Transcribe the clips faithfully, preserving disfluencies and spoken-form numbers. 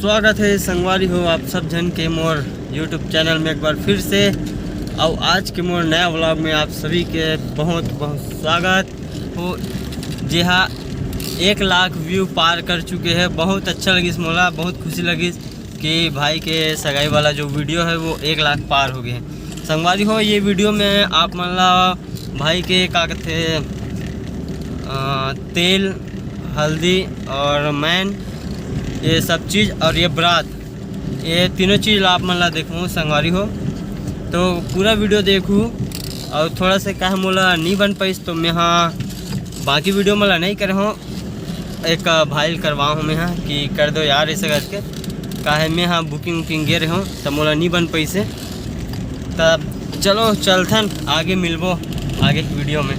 स्वागत है संगवारी हो आप सब झन के मोर YouTube चैनल में एक बार फिर से। और आज के मोर नया व्लॉग में आप सभी के बहुत बहुत स्वागत हो। जेहा एक लाख व्यू पार कर चुके हैं। बहुत अच्छा लगिस मोला, बहुत खुशी लगिस कि भाई के सगाई वाला जो वीडियो है वो एक लाख पार हो गए हैं। संगवारी हो, ये वीडियो में आप मन ला भाई के का कहते, अ, तेल, हल्दी और मैन, ये सब चीज़ और ये बरात, ये तीनों चीज़ ला आप मन ला देखूँ संगवारी हो। तो पूरा वीडियो देखू। और थोड़ा से कहे मोला नहीं बन पाइस तो मैं हाँ बाकी वीडियो मोला नहीं करे हूँ, एक भाई ल करवा हूँ मैं हाँ कि कर दो यार ऐसे करके। काहे मैं हाँ बुकिंग वुकिंग गे रहे हूँ तो मोला नहीं बन पाइस। तब चलो चलथन, आगे मिलबो आगे के वीडियो में।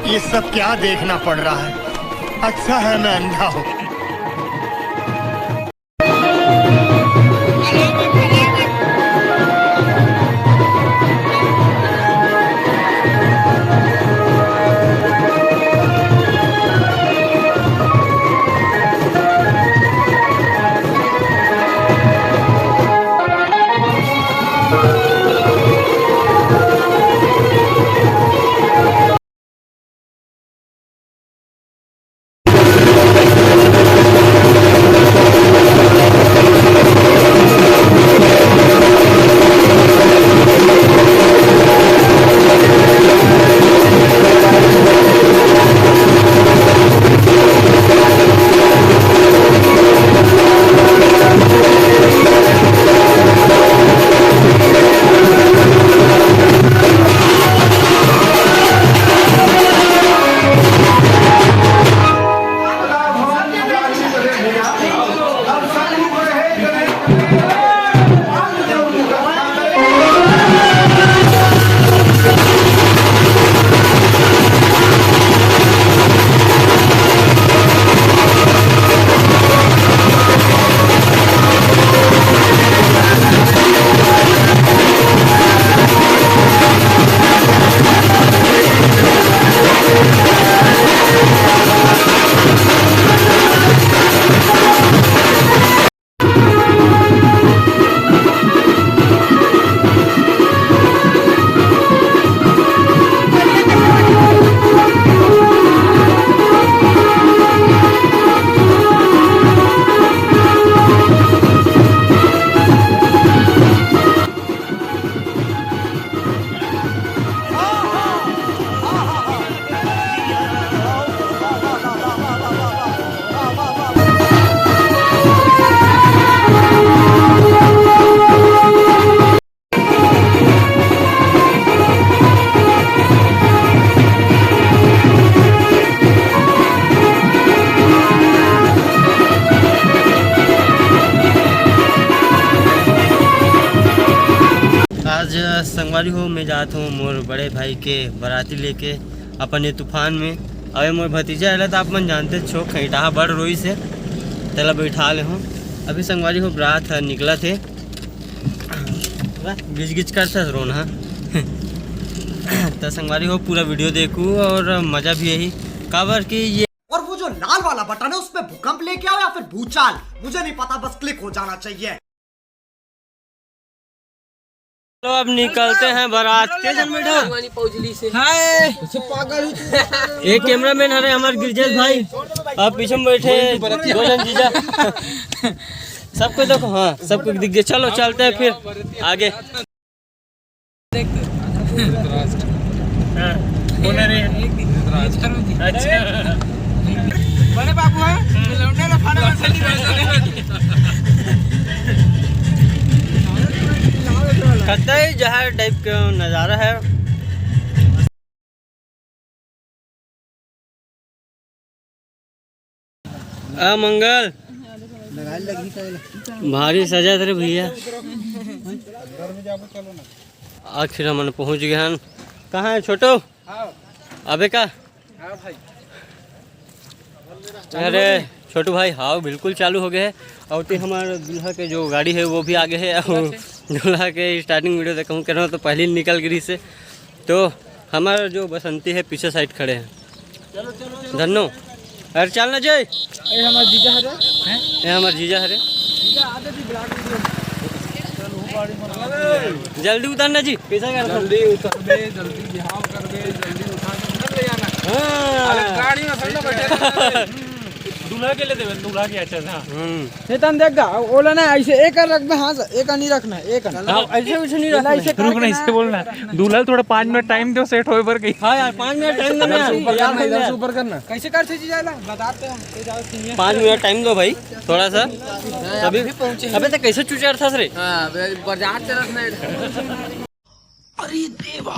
ये सब क्या देखना पड़ रहा है? अच्छा है मैं अंधा हूँ। संगवारी हो, मैं जात हूँ मोर बड़े भाई के बराती लेके अपन ये तूफान में। अबे मोर भतीजा एला तो आप मन जानते छो, खैटाहा बड़ रोई से तेला बैठा ले हूँ। अभी संगवारी हो, बरात ह निकलत हे, गिच गिच करत हे रोना। तो संगवारी हो, पूरा वीडियो देखू और मजा भी यही, काबर कि ये और वो जो लाल वाला बटन है, उस पे भूकंप लेके आओ या फिर भूचाल, मुझे नहीं पता, बस क्लिक हो जाना चाहिए। चलो, अब निकलते हैं बारात। के जन बैठा? पागल हो चुका है। एक कैमरामैन हरे हमारे गिरजेश भाई, आप पीछे में बैठे दो जन जीजा। सबको देखो, हाँ, सबको दिख गया। चलो, चलते हैं फिर आगे। हाँ, कौन है रे? अच्छा। बड़े बाबू हैं, लौंडे ला फाड़ा वैसे नहीं, वैसे नहीं। कतई जहर टाइप का नज़ारा है। आ मंगल, भारी सजा रे भैया। आखिर हमन पहुंच गए हन। कहाँ है छोटू? अबे का? अरे छोटू भाई, हाँ, बिल्कुल चालू हो गए है। और ते हमारे दूल्हा के जो गाड़ी है, वो भी आ गए है। और दूल्हा के स्टार्टिंग वीडियो देखा हूँ, कह रहा हूँ, तो पहले ही निकल गई से। तो हमारा जो बसंती है, पीछे साइड खड़े हैं। धन्नो, अरे चल ना जय। ए हमार जीजा हरे। हैं? ये हमार जीजा हरे। जीजा, आते भी ब्लॉग वीडियो। जल्दी उतर ना जी, कैसा कर? जल्दी उतरबे, जल्दी बिहाव करबे, जल्दी उठा के घर ले जाना। हाँ। अरे गाड़ी में सब लोग बैठे रहते हैं। दूल्हा के लिए देवे, दूल्हा के, अच्छा था। हम्म। चेतन देख गा, ओला ना ऐसे एक रखबे, हाँ सर, एक नहीं रखना है, एक। हाँ, ऐसे वैसे नहीं रखना है। रुक ना, इससे बोलना। दूल्हा थोड़ा पाँच मिनट टाइम दो, सेट होए पर कहीं। हाँ यार, पाँच मिनट टाइम दो ना यार। ऊपर करना, इधर से ऊपर करना। कैसे कर से जीजा ला? बताते हैं, ये जाओ सीनियर। पाँच मिनट टाइम दो भाई, थोड़ा सा। अभी पहुंचे। अबे तो कैसे चुचार था रे? हाँ, बे-, बाजार चलत ना। अरे देवा,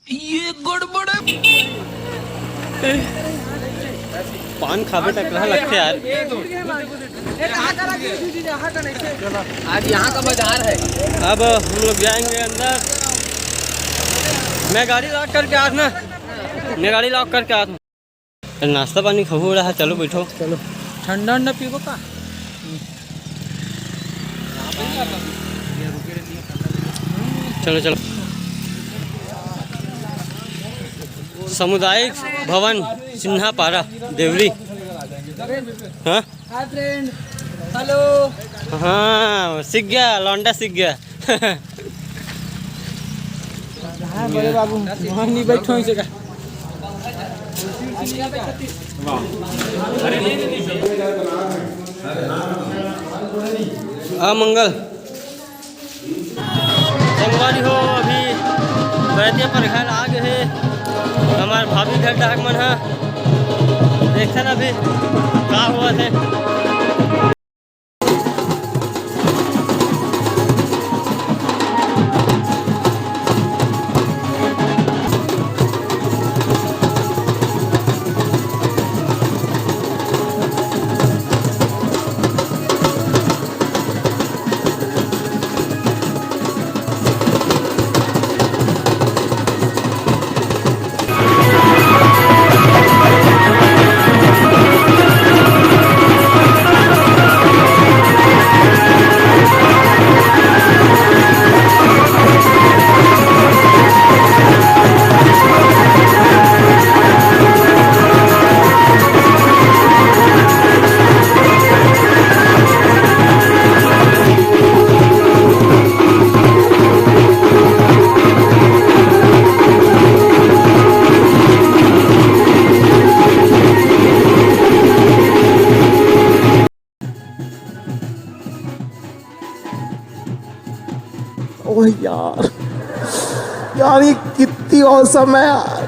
ये गड़बड़ है। पान खाबे तक कहाँ लगते यार। आज यहाँ का बाजार है। अब हम लोग जाएंगे अंदर। मैं गाड़ी लॉक करके आ ना, मैं गाड़ी लॉक करके आ। नाश्ता पानी खाहू रहा, चलो बैठो। चलो। ठंडा ठंडा पीबो का? चलो, चलो। सामुदायिक भवन सिन्हापारा देवरी। हाँ? Hi friend. हेलो। हाँ, सीख गया, लौंडा सीख गया। हाँ, बड़े बाबू, वहाँ नहीं बैठो इसे का। आ मंगल। संगवारी हो, अभी बरतिया पर घर आ गए हे। हमार भाभी घर डाक मन हा। देखथन अभी का हुआ थे। ओह यार, यार ये कितनी औसम है यार।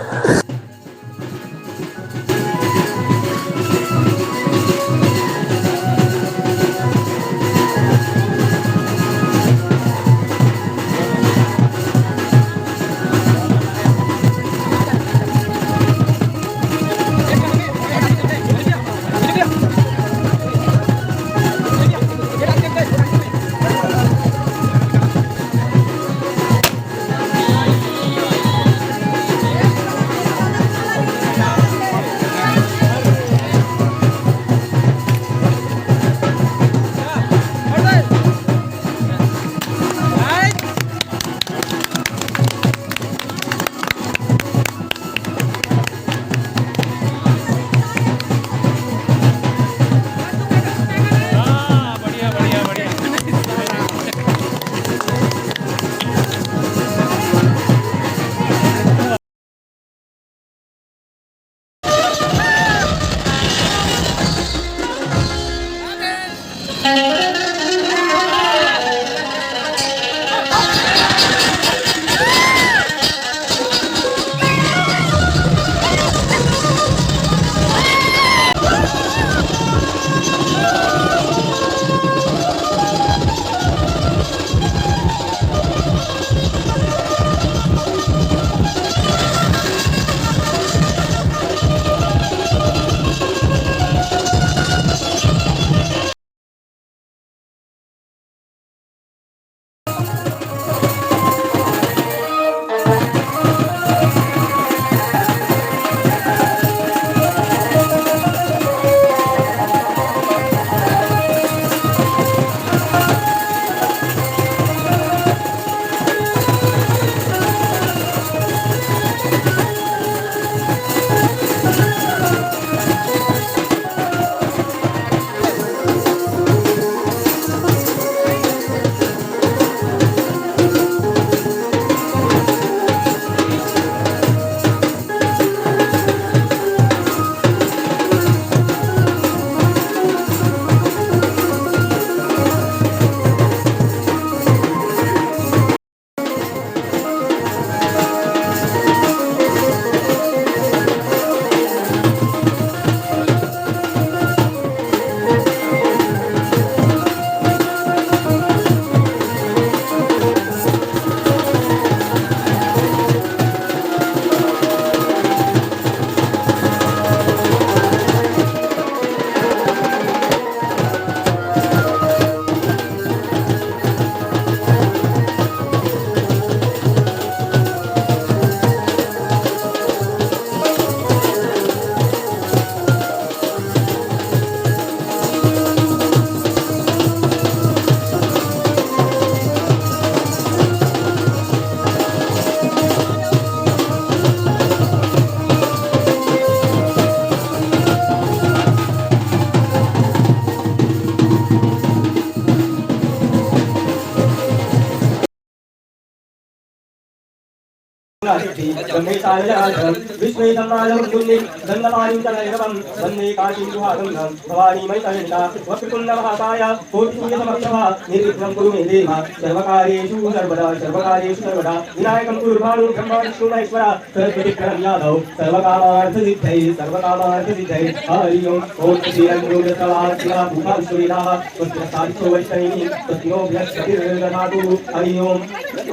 ब्रह्मेशाय जनार्दनम् विश्वेशं माधवं मुनिं दण्डपाणिं च भैरवं वन्दे काशीं गुहागम्यं भवानीमयि समेता। वक्रतुण्ड महाकाय कोटि सूर्य समप्रभा निर्विघ्नं कुरु मे देव सर्वकार्येषु सर्वदा सर्वकार्येषु सर्वदा। विनायकं कुरु भानुं ब्रह्मा विष्णु महेश्वर सरस्वती प्रणम्यादौ सर्वकामार्थसिद्धये सर्वकामार्थसिद्धये। हरि ओम्। ओम श्री रंगरूप सवासिका भूखा विश्ववेदाः स्वस्ति नस्ताभिक्षो वरिष्ठनेमि स्वस्ति नो बृहस्पतिर्दधातु। हरि ओम।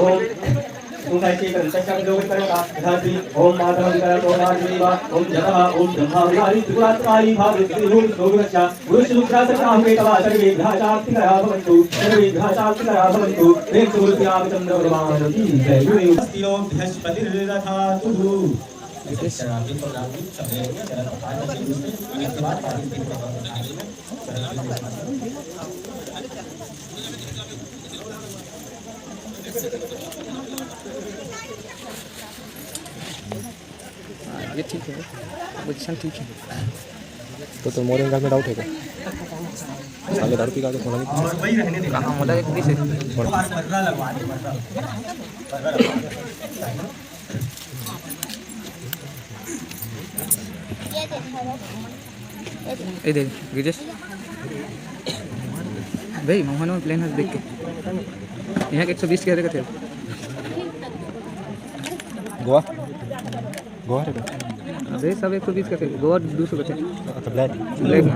ओम। ओम माता विकरा चोराचकारी भावि श्री रूप सोगुरक्षा पुरुष रुद्रा सकाम के तवा सर्वे ग्रह शांति करा भवंतु सर्वे ग्रह शांति करा भवंतु। प्रेम से बोल श्री रामचंद्र भगवान की जय। गुरु बृहस्पतिर्दधातु। हाँ, ये ठीक है, पोजीशन ठीक है। तो, तो मोरे एंगल में डाउट है क्या? साले दारू पी के आके फोन लगा। कहाँ मोला एक पीस है? ए दे, गिरजेश। भाई, मोहन और प्लेन हाउस देख के। यहाँ के एक सौ बीस के देखे थे। गोवा? गोवा रे? अबे, सब एक सौ बीस का थे, गोवा दो सौ का थे। अच्छा, ब्लैक। ब्लैक में।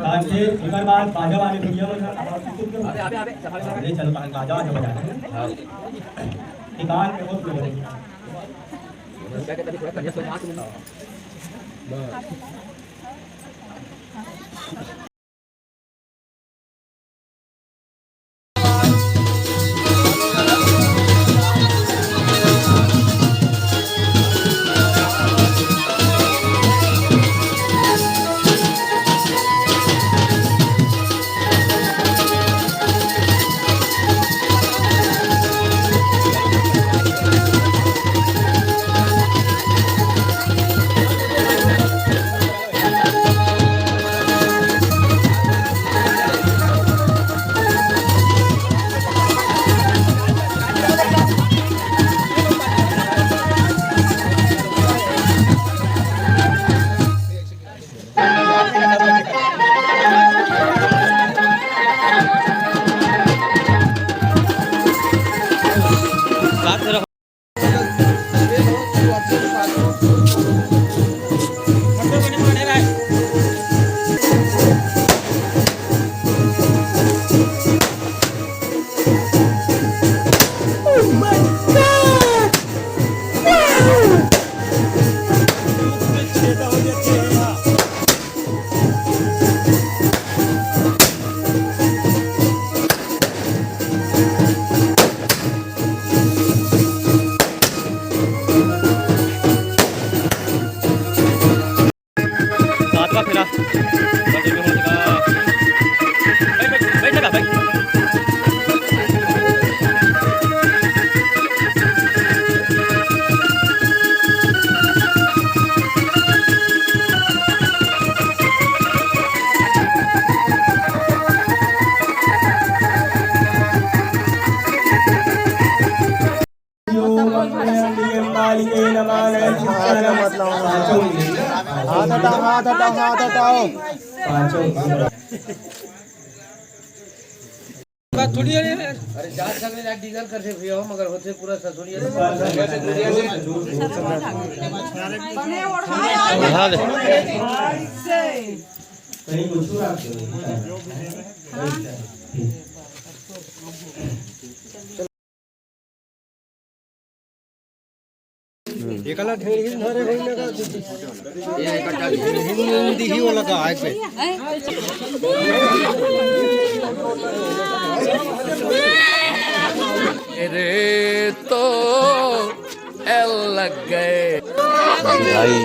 सातवां फेरा। बैठ, बैठ, बैठ, बैठ। हाथ हटाओ, हाथ हटाओ, हाथ हटाओ। बात थोड़ी है यार। अरे, जात संग ले डीजल कर से भैया हो, मगर होथे पूरा ससुरिया। बढ़ा दे। कहीं कुछ रख दो। एकला ढेर ही धरे होई ना का कुछ। ये एकटा ढेर ही दिही वाला का आए पे। अरे तो एल लग गए भाई।